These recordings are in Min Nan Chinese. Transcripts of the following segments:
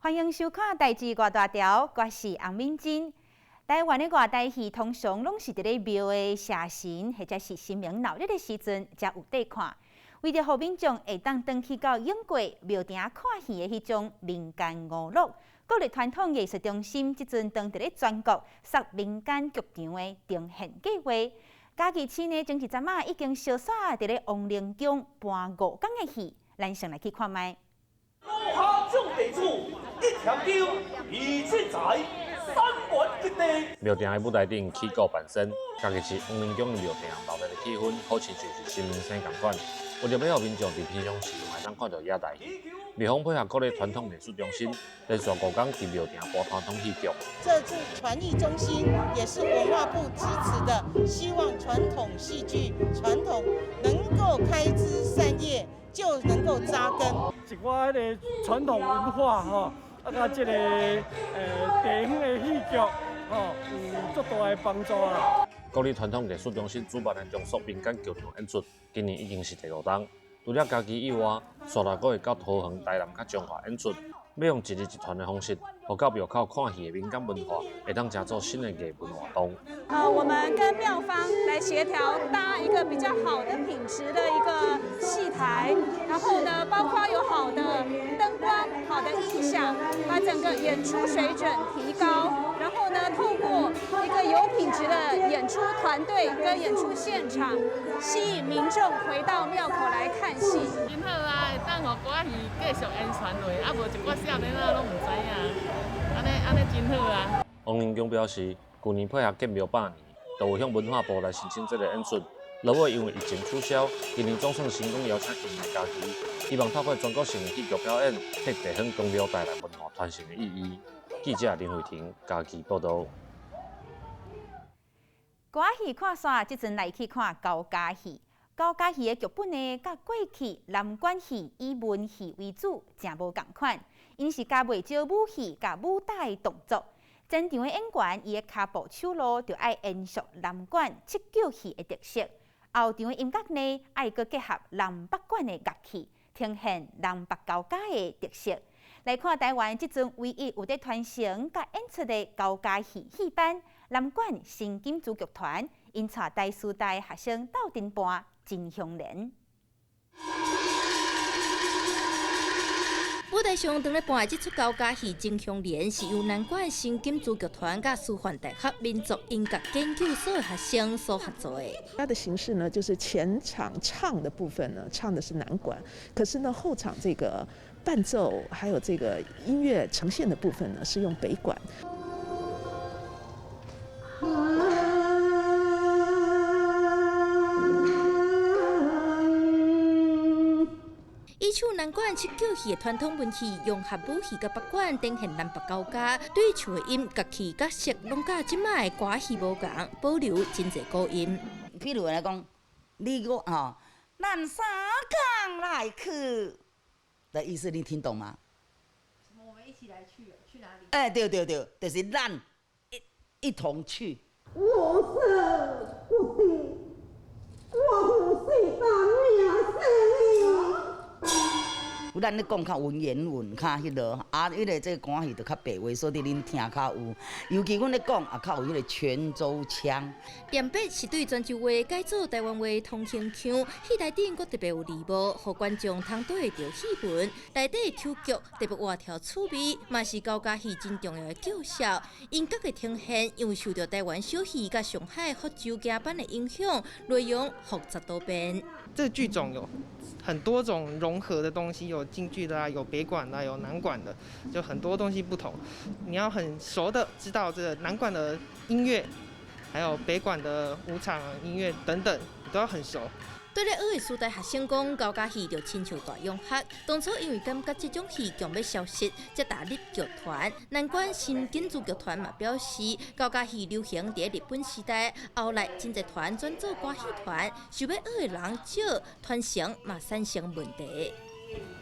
歡迎收看《代誌外大條》，我是洪敏珍。台灣的外台戲通常攏是佇咧廟的社神或者是神明鬧熱的時陣才有得看。為著予民眾會當轉去到永過廟埕看戲的彼種民間娛樂，國立傳統藝術中心這陣當佇咧全國設民間劇場的呈獻計劃。嘉義市呢，前一陣仔已經相煞佇咧王靈宮搬五工的戲，咱先來去看覓。下種地主，一條橋，二七仔，三元吉地。廟埕的舞台頂起鼓扮仙，嘉義市王靈宮的廟埕鬧熱的氣氛，好親像是神明生仝款。為著欲予民眾佇平常時嘛會當看著野台戲，廟方配合國立傳統藝術中心，連續五工佇廟埕播傳統戲劇。這次傳藝中心也是文化部支持的，希望傳統戲劇傳統能夠開枝散葉，就能夠紮根。一寡彼个傳統文化吼，啊，佮這个地方的戲劇吼，有足大的幫助啦。國立傳統藝術中心主辦的重塑民間劇場演出，今年已經是第五冬。除了嘉義以外，紲來閣會到桃園、台南佮彰化演出，欲用一日一團的方式，予到廟口看戲的民間文化，會當成做新的藝文活動。我們跟廟方來協調，搭一個比較好的品質的一個戲台，然後呢，包括有好的燈光、好的音響，把整個演出水準提高。然後呢，透過一個有品質的演出團隊跟演出現場，吸引民眾回到廟口來看戲。真好啊，會當予歌仔戲繼續延傳落，啊無一寡少年仔攏毋知影，按呢按呢真好啊。王靈宮表示，舊年配合建廟百年，就有向文化部來申請這个演出。落尾因為疫情取消，今年總算成功邀請𪜶來嘉義，希望透過全國性的戲劇表演，替地方宮廟帶來文化傳承的意義。記者林慧婷嘉義報導。歌仔戲看煞，這陣來去看高家戲。高家戲的劇本呢，佮過去南管戲以文戲為主，誠無仝款。𪜶是加袂少武戲佮武打的動作。前場的演員，伊的跤步手路就愛延續南管七腳戲的特色。後場的音樂呢，愛閣結合南北管的樂器，呈現南北高家的特色。來看台灣這陣唯一有佇傳承佮演出的高家戲戲班——南管新金珠劇團，𪜶帶台師大學生鬥陣伴真香蓮。舞台上當咧伴的這齣高家戲《真香蓮》，是由南管新金珠劇團佮師範大學民族音樂研究所的學生所合作的。它的形式呢，就是前場唱的部分呢，唱的是南管，可是呢後場這個伴奏還有這個音樂呈現的部分呢，是用北管。以唱南管七腳戲的傳統文戲，融合武戲佮北管，呈現南北高家對唱的音、樂器、角色，攏佮這擺的歌戲無仝，保留真濟古音。譬如來講，你我吼，咱三工來去的意思，你聽懂嗎？什麼？我們一起來去，去哪裡？欸，對對對，就是咱一同去。我生不敵，我有四大命生。咱咧講較文言文，較彼落啊，彼个這个歌戲就較白話，所以恁聽較有。尤其阮咧講也較有彼个泉州腔。念白是對泉州話改做台灣話通行腔，戲台頂閣特別有字幕，予觀眾通對著戲文。內底手腳特別活跳趣味，嘛是高家戲真重要的角色。音樂的呈現，因為受著台灣小戲佮上海福州行班的影響，內容複雜多變。這個劇種有很多種融合的東西，有京劇的啊，有北管的，有南管的，就很多東西不同。你要很熟的知道這個南管的音樂，還有北管的舞場音樂等等，都要很熟。對咧學的師大學生講，高家戲就親像大融合。當初因為感覺這種戲強欲消失，才踏入劇團。南管新金珠劇團嘛表示，高家戲流行佇日本時代，後來真濟團轉做歌戲團，想欲學的人少，傳承嘛產生問題。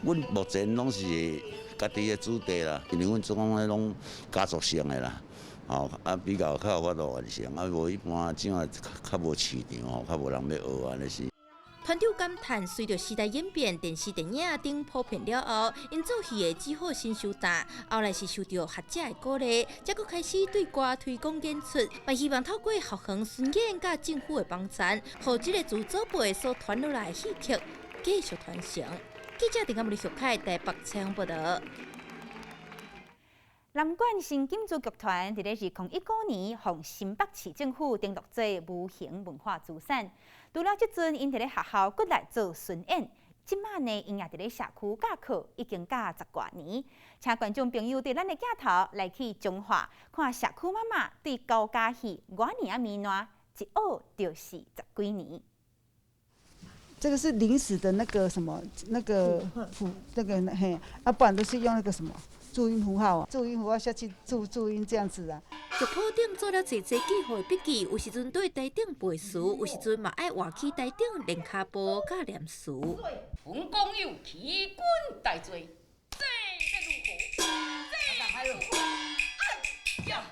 阮目前攏是家己的子弟啦，因為阮總講彼攏家族性的啦，吼啊比較較有法度完成，啊無一般這下較無市場吼，較無人欲學按呢是。團長感嘆，隨著時代演變，電視、電影等普遍了後，𪜶做戲的只好先收擔。後來是受著學者的鼓勵，才閣開始對外推廣演出，嘛希望透過校園巡演佮政府的幫贊，予這個自祖輩所傳落來的戲曲繼續傳承。記者鄭嘉文、許凱台北採訪報導。南管新金珠劇團佇咧2019年，予新北市政府登錄做無形文化資產。除了這陣，𪜶佇咧學校骨力做巡演，這馬呢，𪜶也佇咧社區教課，已經教十外年。請觀眾朋友對咱的鏡頭來去彰化，看社區媽媽對高家戲偌爾仔迷戀，一學就是十幾年。這個是臨時的那個什麼，那個符，那個嘿，啊，不然都是用那個什麼注音符號啊，注音符號下去注注音這樣子啊。族譜頂做了濟濟記號的筆記，有時陣對台頂背詞，有時陣嘛愛活去台頂練跤步佮念詞。本公有欺君大罪，這個如何？這個如何？哎呀！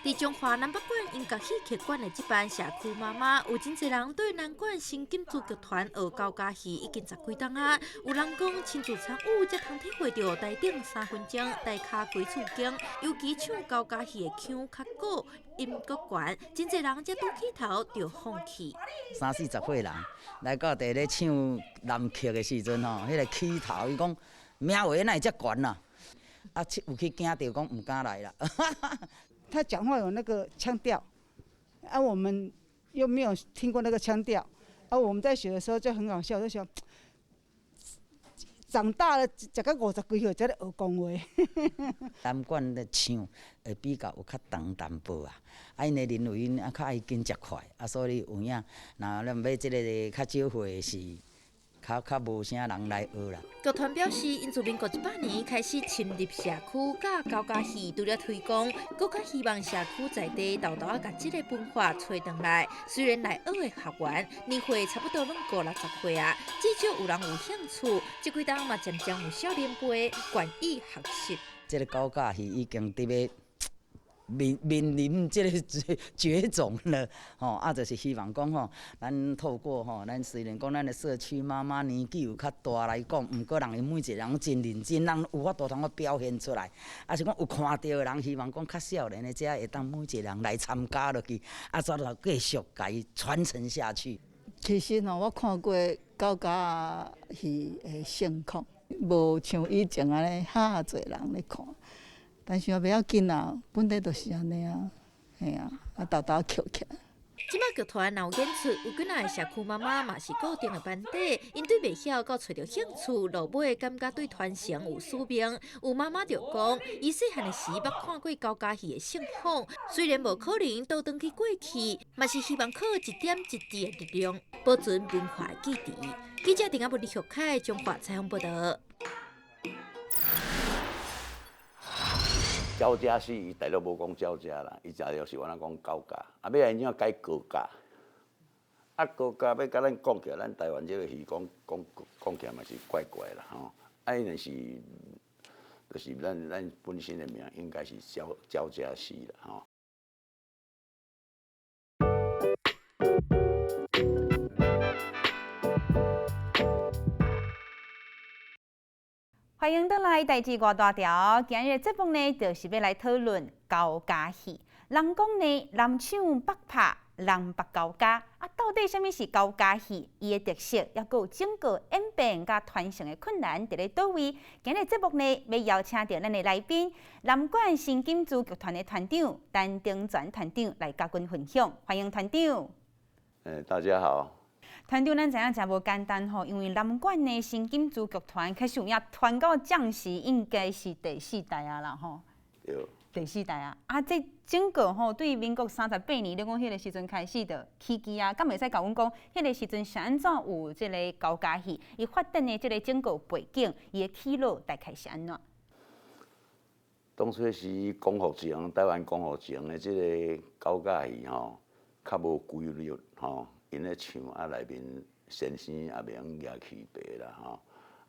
佇彰化南北管音樂戲劇館的這班社區媽媽，有真濟人對南管新金珠劇團學高家戲已經十幾冬啊。有人講親自參與，才通體會著台頂三分鐘，台跤規厝間，尤其唱高家戲的腔較古，音閣懸，真濟人才拄起頭就放棄。三四十歲人來到佇咧唱南曲的時陣吼，彼個起頭伊講名話哪會遮懸啊？啊，有去驚著講毋敢來啦。他講話有那個腔調，啊，我們又沒有聽過那個腔調，啊，我們在學的時候就很好笑，就想長大了，食到五十幾歲才咧學講話。南管咧唱會比較有較長淡薄啊，啊，𪜶的認為𪜶啊較愛緊食快，啊，所以有影，若咱欲這個較少歲是。較較無啥人來學啦。劇團表示，𪜶自民國100年開始深入社區，佮高家戲除了推廣，閣較希望社區在地沓沓仔共這個文化揣轉來。雖然來學的學員年歲差不多攏五六十歲啊，至少有人有興趣。這幾冬嘛漸漸有少年輩願意學習。這個高家戲已經佇欲面面臨這個絕種了，吼啊，就是希望講吼，咱透過吼，咱雖然講咱的社區媽媽年紀有較大來講，毋過人𪜶每一個人真認真，人有法度通去表現出來，啊是講有看著的人，希望講較少年的才會當每一個人來參加落去，啊，煞來繼續共伊傳承下去。其實吼，我看過高家戲的盛況，無像以前按呢遐濟人咧看。但是也袂要緊啦，本來就是按呢啊，嘿啊，啊沓沓抾起來。這擺劇團若有演出，有幾若个社區媽媽嘛是固定的班底，𪜶對袂曉閣揣著興趣，落尾感覺對傳承有使命。有媽媽就講，伊細漢的時捌看過高家戲的盛況，雖然無可能倒轉去過去，嘛是希望靠一點一滴的力量，保存文化記憶。記者鄭阿文、李玉凱，彰化採訪報導。高家戲，伊大陸無講高家啦，伊食就是原來講高家，啊，尾仔𪜶怎改高家？啊，高家欲共咱講起來，咱台灣這個戲講講講起來嘛是怪怪啦吼。啊，𪜶是就是咱咱本身的名應該是焦焦家戲啦吼。歡迎轉來代誌外大條。今日節目呢，就是欲來討論高家戲。人講呢，南唱北拍，南北高家。啊，到底啥物是高家戲？伊的特色，抑閣有整個演變佮傳承的困難，佇咧佗位？今日節目呢，欲邀請著咱的來賓，南管新金珠劇團的團長陳丁全團長來佮阮分享。歡迎團長。大家好。團長，咱知影誠無簡單吼，因為南管的新金珠劇團開始有影傳到這時，應該是第四代啊啦吼。對。第四代啊，啊，這整個吼對民國38年，你講彼個時陣開始就起機啊，敢會使共阮講，彼個時陣是按怎有這個高家戲？伊發展的這個整個背景，伊的起落大概是按怎？當初是光復前，台灣光復前的這個高家戲吼，較無規律吼。𪜶咧唱啊，內面先生也袂曉舉起白啦吼，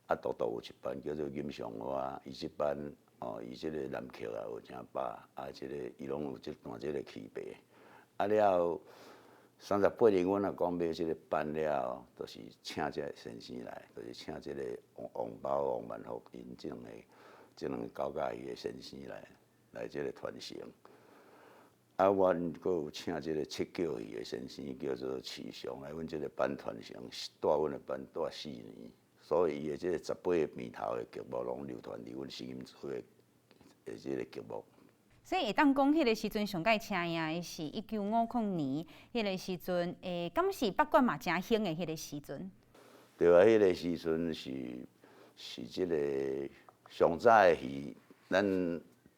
啊，獨獨有一班叫做錦上花，伊這班哦，伊這個南曲啊學誠飽，啊，這個伊攏有這段這個起白。啊了後， 38年，阮若講買這个班了後，就是請這个先生來，就是請這个王王寶、王萬福𪜶這兩個高甲戲的先生來，來這个傳承。啊，阮閣有請這个七腳戲的先生，叫做池祥來阮這个班傳承，帶阮的班帶4年，所以伊的這个18个片頭的劇目攏流傳佇阮新金村的這个劇目。所以會當講，彼个時陣上蓋請影的是1950年，彼个時陣，敢是北管嘛誠興的彼个時陣？對啊，彼个時陣是這个上早的戲，咱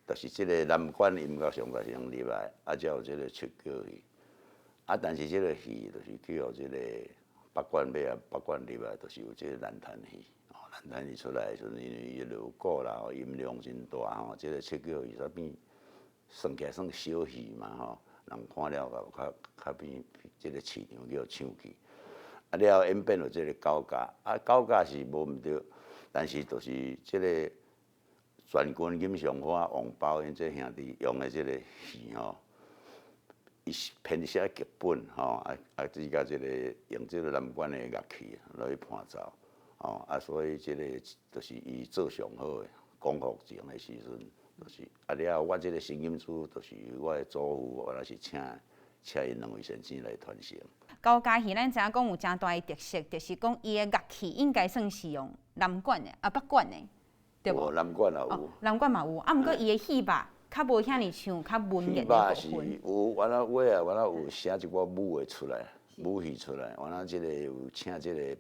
就是這个南管音樂上早先入來，啊，才有這个七腳戲。啊，但是這个戲就是去予這个北管尾啊，北管入來，就是有這个南壇戲。哦，南壇戲出來的時陣，因為伊鑼鼓啦，音量真大吼，這个七腳戲煞變。算起來算小戲嘛吼，人看了較較較變這个市場叫搶去。啊了後演變到這个高甲，啊高甲是無毋對，但是就是這个全軍錦上花王寶𪜶這兄弟用的這个戲吼，伊是編寫劇本吼，啊啊至佮這个用這个南管的樂器落去伴奏，吼啊所以這个就是伊做上好的光復前的時陣。就是啊了後，我這个新金珠就是我的祖父，我若是請請𪜶兩位先生來傳承。高家戲咱知影講有誠大的特色，就是講伊的樂器應該算是用南管的啊北管的，對無？南管也有。南管嘛有，啊，毋過伊的戲肉較無遐爾像較文言的部分。戲肉是有，原來尾啊，原來有寫一寡武的出來，武戲出來，原來這个有請這个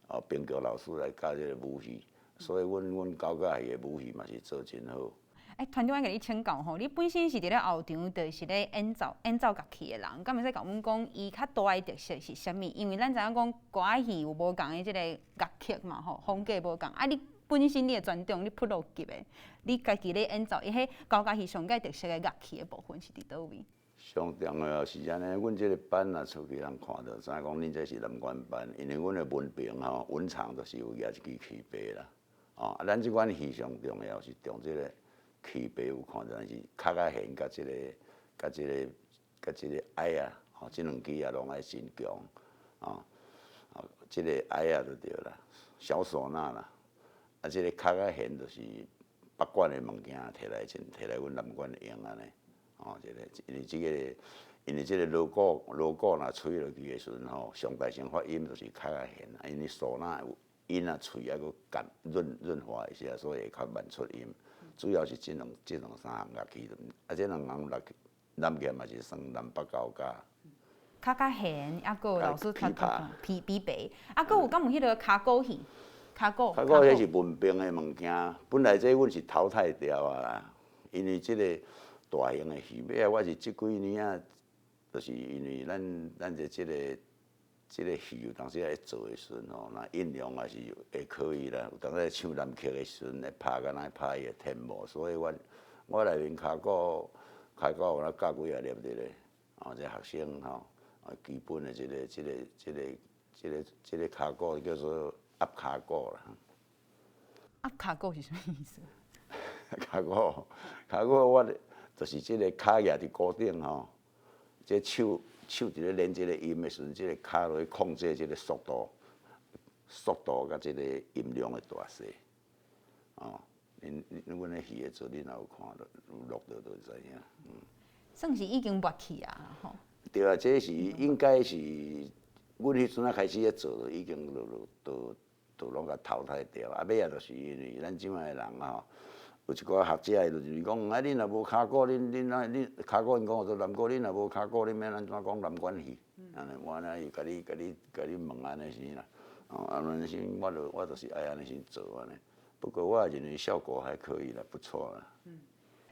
哦編劇老師來教這个武戲，所以阮高甲戲的武戲嘛是做真好。欸，團長，我共你請教吼，你本身是佇咧後場，就是咧演奏演奏樂器的人，敢會使共阮講，伊較大的特色是啥物？因為咱知影講歌仔戲有無仝的這个樂曲嘛吼，風格無仝。啊，你本身你的專長，你プロ級的，你家己咧演奏，伊彼高甲戲上蓋特色的樂器的部分是佇佗位？上重要是按呢，阮這个班若出去人看著，知影講恁這是南管班，因為阮的文憑吼，文場就是有舉一支曲牌啦。哦，啊，咱這款戲上重要是重這个。曲牌有看，但是敲仔弦佮這个、佮這个、佮這个哀仔，吼，這兩支啊攏愛真強，哦，哦，這个哀仔就對啦，小嗩吶啦，啊，這个敲仔弦就是北管的物件，摕來真摕來阮南管用按呢，哦，這个因為這个因為這个鑼鼓鑼鼓若吹落去的時陣吼，上大聲發音就是敲仔弦，因為嗩吶有音仔喙猶閣含潤潤滑一下，所以會較慢出音。主要是這兩這兩三項樂器，啊，這兩項樂器攬起來嘛是算南北高架。敲仔弦，猶閣老師琵琶、琵琵琶，啊，閣有敢有彼个敲鼓戲？敲鼓。敲鼓彼是文憑的物件，本來這阮是淘汰掉啊啦，因為這个大型的戲，尾仔我是這幾年啊，就是因為咱咱的這个。這个戲有當時咧做的時陣吼，那音量也是會可以啦。有當時唱南曲的時陣，咧拍敢若拍伊的天幕，所以我我內面敲鼓敲鼓有那教幾仔粒佇咧，哦，這學生吼，啊，基本的這个這个這个這个這个敲鼓叫做鴨敲鼓啦。鴨敲鼓是啥物意思？敲鼓敲鼓，我就是這个跤舉佇鼓頂吼，這手。手佇咧練這个音的時陣，這个跤落去控制這个速度、速度佮這个音量的大細。哦，恁恁阮咧戲的做，恁若有看著有錄著就知影。嗯。算是已經沒去啊，吼。對啊，這是應該是阮彼陣仔開始咧做，就已經就就就攏共淘汰掉。啊，尾仔就是因為咱這擺的人吼。有一寡學者就是講，啊，恁若無敲鼓，恁恁哪恁敲鼓，𪜶講做南鼓，恁若無敲鼓，恁欲按怎講南管戲？按呢，我按呢伊共你共你共你問按呢是啦，哦，啊，按呢是，我就我就是愛按呢先做按呢。不過我認為效果還可以啦，不錯啦。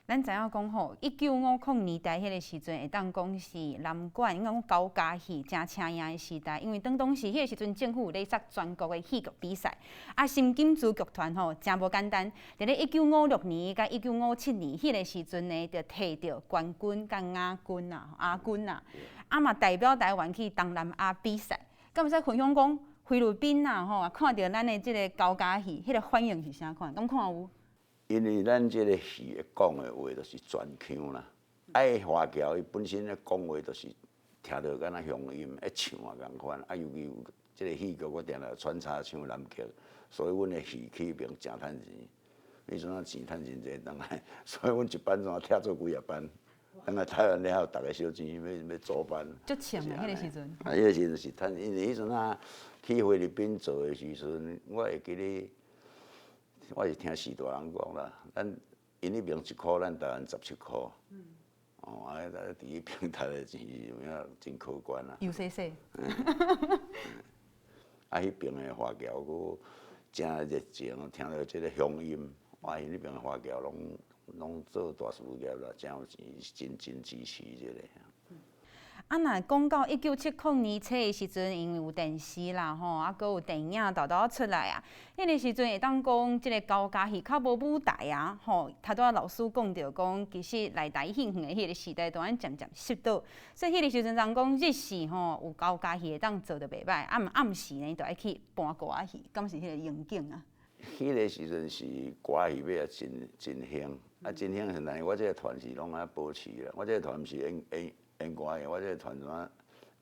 咱知影講吼，1950年代彼个時陣，會當講是南管，應該講高家戲誠請影的時代，因為當當時彼個時陣政府有咧設全國的戲劇比賽，啊，新金珠劇團吼誠無簡單，佇咧1956年佮1957年彼个時陣呢，就摕著冠軍佮亞軍啊，亞軍啊，啊嘛代表台灣去東南亞比賽，敢會使分享講菲律賓啊吼，看著咱的這个高家戲，彼个反應是啥款？敢看有？因為咱這个戲會講的話，就是全腔啦。愛華僑伊本身咧講話，就是聽著敢若鄉音，咧唱也仝款。啊，尤其有這个戲劇，我定定穿插唱南曲，所以阮的戲曲爿誠趁錢。彼陣仔錢趁真濟，轉來，所以阮一班怎拆做幾若班。轉來台灣了後，逐个小錢欲組班。足穿的彼个時陣。啊，彼个時陣是趁，因為彼陣仔去菲律賓做的時陣，我會記得，我是聽序大人講啦，咱𪜶彼爿一箍，咱台灣17箍。哦，啊，佇彼爿趁的錢有影真可觀啊。有勢勢。啊，彼爿的華僑閣誠熱情，聽著這个鄉音，哇，彼爿的華僑攏做大事業啦，誠有錢，真真支持這个。啊，若講到1970年初的時陣，因為有電視啦，吼，啊，閣有電影沓沓出來啊。彼个時陣會當講，這个高家戲較無舞台啊，吼。頭拄仔老師講著講，其實內台戲院的彼个時代，都按漸漸式倒。所以彼个時陣人講日時吼有高家戲會當做就袂䆀，暗暗時呢就愛去搬歌仔戲，敢是彼个情景啊？彼个時陣是歌仔戲尾仔真真興，啊真興是，但是我這个團是攏愛保持啦，我這个團毋是演演演歌仔戲，我這个團怎啊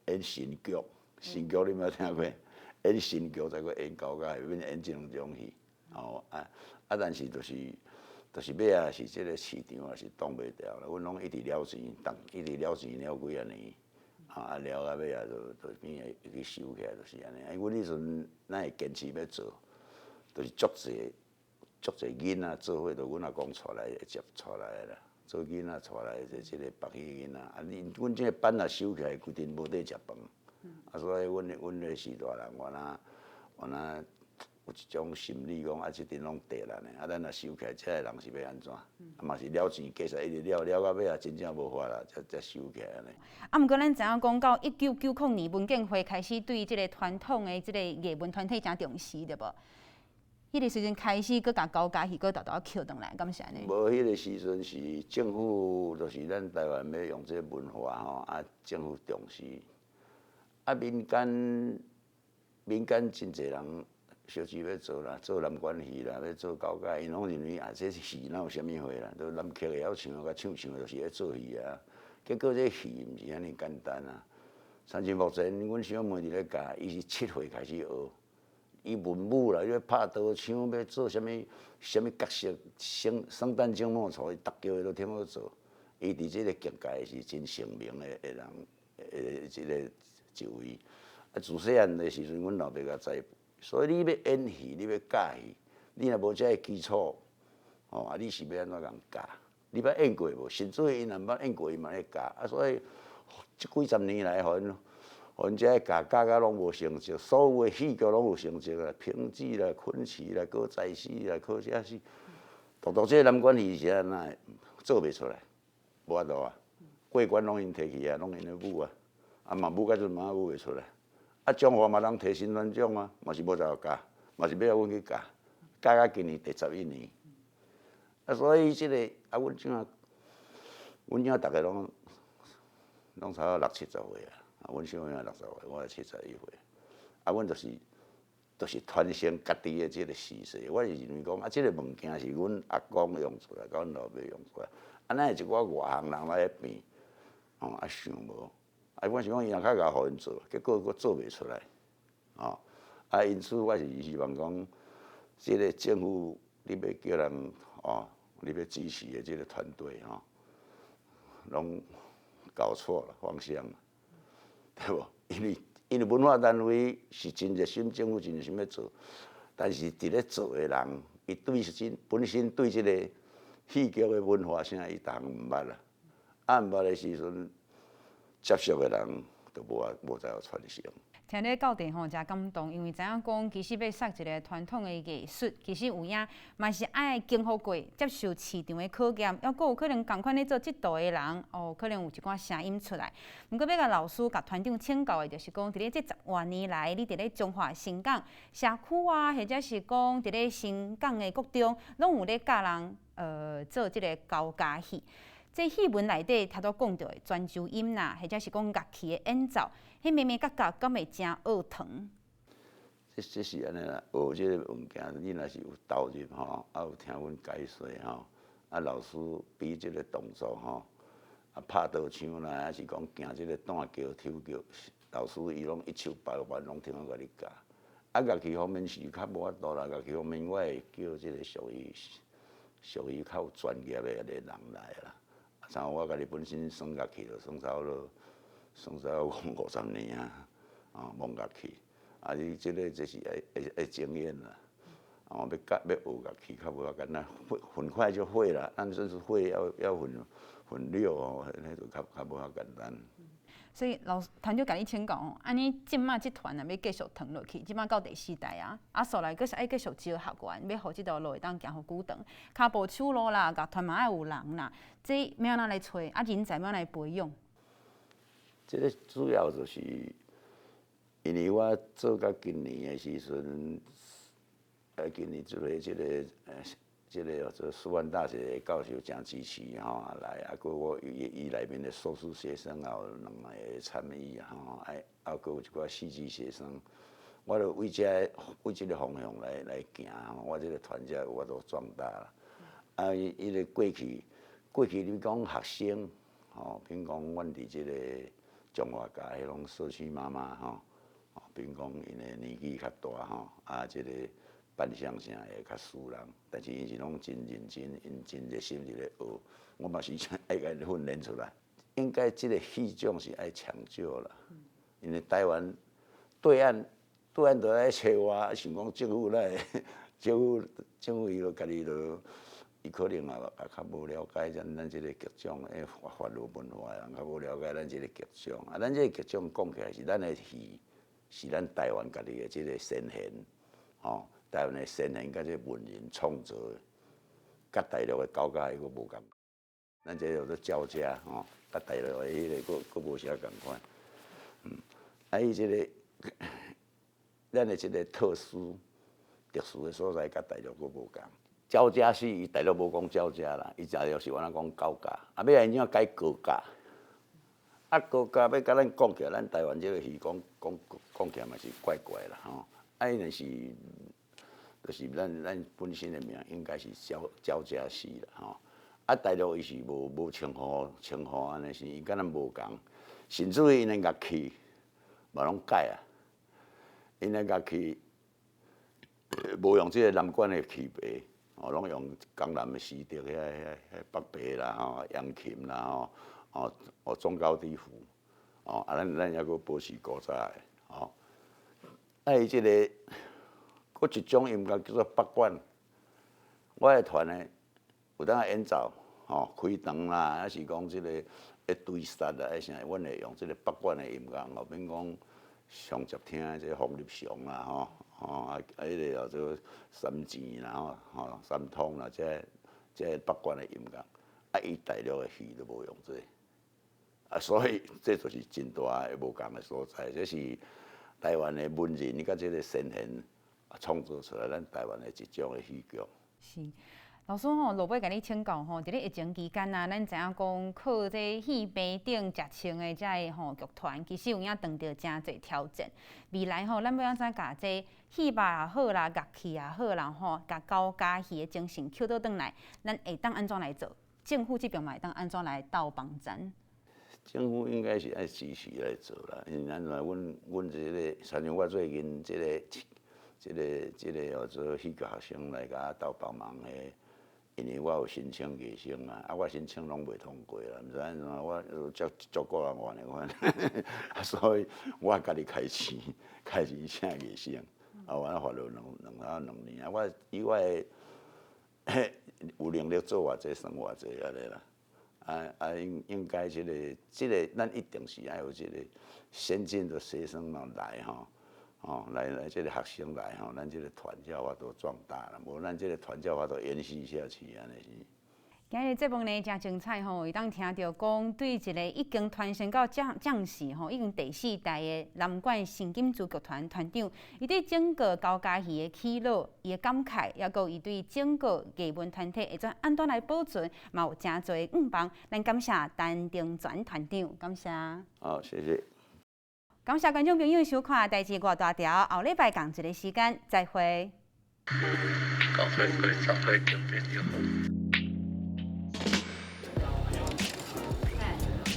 演神劇，神劇你毋捌聽過？演神劇再閣演高家戲，變演這兩種戲，哦啊啊！但是就是尾仔是這个市場也是擋袂牢啦，阮攏一直了錢，逐一直了錢了幾仔年，啊了到尾仔就變會去收起來，就是按呢。阮彼陣咱會堅持欲做，就是足濟足濟囡仔做伙，就阮阿公帶來接帶來的啦。做囡仔帶來的這个白戲囡仔，啊，你阮這个班若收起來，規定無得食飯，啊，所以阮的序大人，原來有一種心理講，啊，這陣攏地力的，啊，咱若收起來，這个人是欲按怎？啊，嘛是了錢，繼續一直了了到尾仔，真正無法啦，才收起來按呢。啊，毋過咱知影講到1990年，文建會開始對這个傳統的這个藝文團體誠重視，對無？彼个時陣開始，閣共高家戲閣沓沓抾轉來，敢是按呢？無，彼个時陣是政府，就是咱台灣欲用這个文化吼，啊，政府重視。啊，民間真濟人小資欲做啦，做南管戲啦，欲做高家，𪜶攏認為啊，這是戲哪有啥物貨啦？都南曲會曉唱，佮唱唱就是咧做戲啊。結果這戲毋是按呢簡單啊。親像目前阮小妹佇咧教，伊是7歲開始學。伊文武啦，伊欲拍刀槍，欲做啥物啥物角色，聖誕節莫錯，伊逐叫伊都聽好做。伊佇這个劇界是真成名的人，這个一位。啊，自細漢的時陣，阮老爸共栽培，所以你欲演戲，你欲教戲，你若無這个基礎，吼啊，你是欲按怎共教？你捌演過無？甚至𪜶若毋捌演過，伊嘛咧教。啊，所以這幾十年來，予𪜶遮教教甲攏無成績，所有的戲劇攏有成績啦，評劇啦、昆曲啦、歌仔戲啦、客家戲，獨獨這个南管戲是按怎做袂出來，無法度啊。過關攏𪜶提去啊，攏𪜶咧舞啊，啊嘛舞到陣嘛舞袂出來。啊，彰化嘛人提新團獎啊，嘛是無才教，嘛是欲阮去教，教到今年第11年。啊，所以這个啊，阮這逐个攏差不多六七十歲啊。啊，阮小妹60歲，我71歲。啊，阮就是傳承家己的這个事實。我是認為講啊，這个物件是阮阿公用出來，佮阮老爸用出來。啊，哪會一寡外行人來變？哦，啊想無？啊，我想講伊若較𠢕予𪜶做，結果閣做袂出來。哦，啊，因此我是希望講，這个政府你欲叫人哦，你欲支持的這个團隊吼，攏搞錯了方向，對無？因為文化單位是真熱心，政府真熱心欲做，但是佇咧做的人，伊對真本身對這個戲劇的文化啥，伊逐項毋捌啦。啊，毋捌的時陣，接觸的人就無才有傳承。聽咧教授吼，誠感動，因為知影講，其實欲殺一个傳統的藝術，其實有影嘛是愛經歷過接受市場的考驗，猶閣有可能仝款咧做這道的人，哦，可能有一寡聲音出來。毋過欲共老師佮團長請教的，就是講，佇咧這10外年來，你佇咧彰化新港社區啊，或者是講佇咧新港的國中，攏有咧教人做這个高家戲。這戲文內底，頭拄講著的泉州音啦，或者是講樂器的演奏，彼眉眉角角敢會誠聶糖？這是按呢啦，學這个物件，你若是有投入吼，啊有聽阮解說吼，啊老師比這个動作吼，啊，拍刀槍啦，還是講行這个斷橋、抽橋，老師伊攏一手包辦，攏聽我共你教。啊，樂器方面是較無法度啦，樂器方面我會叫這个屬於較有專業的個人來啦。啊，像我家己本身耍樂器就耍差不多，耍差不多50年啊，哦，摸樂器。啊，你這个這是愛愛愛經驗啦。哦，欲教欲學樂器較無遐簡單，會很快就會啦。但是會要很溜哦，彼就較無遐簡單。所以老團長共你請教吼，按呢這馬這團若欲繼續傳落去，這馬到第四代啊，啊，煞來閣是愛繼續招學員，欲予這條路會當行予久長，跤步手路啦，樂團嘛愛有人啦，這欲按怎來揣？啊，人才欲按怎來培養？這个主要就是因為我做到今年的時陣，今年這個叫做師範大學的教授誠支持吼來，啊，閣我伊內面的碩士學生也有兩個參與吼，啊，閣有一寡戲劇學生，我就為這個方向來行，我這個團才有法度壯大啦。啊，伊個過去你講學生吼，比如講阮佇這個中華街彼種社區媽媽吼，比如講𪜶的年紀較大吼，啊，這個。扮相啥會較輸人，但是𪜶是攏真認真，𪜶真熱心佇咧學。我嘛是愛共𪜶訓練出來。應該這个戲種是愛搶救啦，因為台灣對岸都來揣我，想講政府來，政府伊就家己就，伊可能也較無了解咱這个劇種，法律文化的人較無了解咱這个劇種。啊，咱這个劇種講起來是咱的戲，是咱台灣家己的這个先賢，吼。台灣的先賢佮這个文人創造的，佮大陸的高家戲閣無仝。咱這叫做教家吼，佮大陸的彼个閣無啥仝款。啊，伊這个，咱的這个特殊的所在，佮大陸閣無仝。教家戲，伊大陸無講教家啦，伊大陸是按怎講高家，啊，尾仔𪜶怎改高家？啊，高家欲共咱講起來，咱台灣這个戲講起來嘛是怪怪啦吼。啊，伊若是。就是咱本身的名應該是教家戲啦吼，啊大陸伊是無稱呼按呢是，伊佮咱無仝，甚至於𪜶的樂器嘛攏改啊，𪜶的樂器無用這个南管的曲牌，哦，攏用江南的絲竹遐北白啦吼、揚琴啦吼、哦中高低符，哦啊咱猶閣保持古早的，吼，啊伊這个。閣一種音樂叫做北管，我的團呢有當演奏，吼開場啦，抑是講這个咧對殺啦，抑啥，阮會用這个北管的音樂，吼，比如講上捷聽的這个方力雄啦，吼，吼啊，彼个叫做三錢啦，吼，吼三通啦，這北管的音樂，啊，伊大陸的戲都無用這个，啊，所以這就是真大的無仝的所在，這是台灣的文人佮這个先賢。創造出來咱台灣的一種的戲劇。是，老師吼，落尾共你請教吼，佇咧疫情期間啊，咱知影講靠這戲棚頂食穿的這个吼劇團，其實有影遇著誠濟挑戰。未來吼，咱欲按怎共這戲肉也好啦，樂器也好啦吼，共高家戲的精神抾倒轉來，咱會當按怎來做？政府這邊嘛會當按怎來鬥幫贊？政府應該是愛支持來做啦，因為按怎阮這个，像我最近這個叫做戲劇學生來共我鬥幫忙的，因為我有申請藝生啊，啊我申請攏袂通過啦，毋知按怎我足個人怨的款，所以我家己開錢請藝生，啊我罰了兩年啊，我以我的有能力做偌濟算偌濟按呢啦，啊應該這個咱一定是愛有這个先進的學生嘛來吼。哦，來，這个學生來吼，咱這个團才有法度壯大啦，無咱這个團才有法度延續下去，按呢是。今日節目呢誠精彩吼，會當聽著講對一个已經傳承到將士吼，已經第四代的南管新金珠劇團團長，伊對整個高家戲的起落，伊的感慨，抑閣伊對整個藝文團體會怎按怎來保存，嘛有誠濟向望。咱感謝陳定全團長，感謝。好，謝謝。感謝觀眾朋友收看《代誌偌大條》，後禮拜仝一个時間再會。 9歲、10歲就變就好。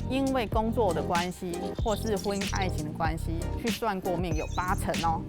因為工作的關係或是婚姻愛情的關係去算過命，有8成哦。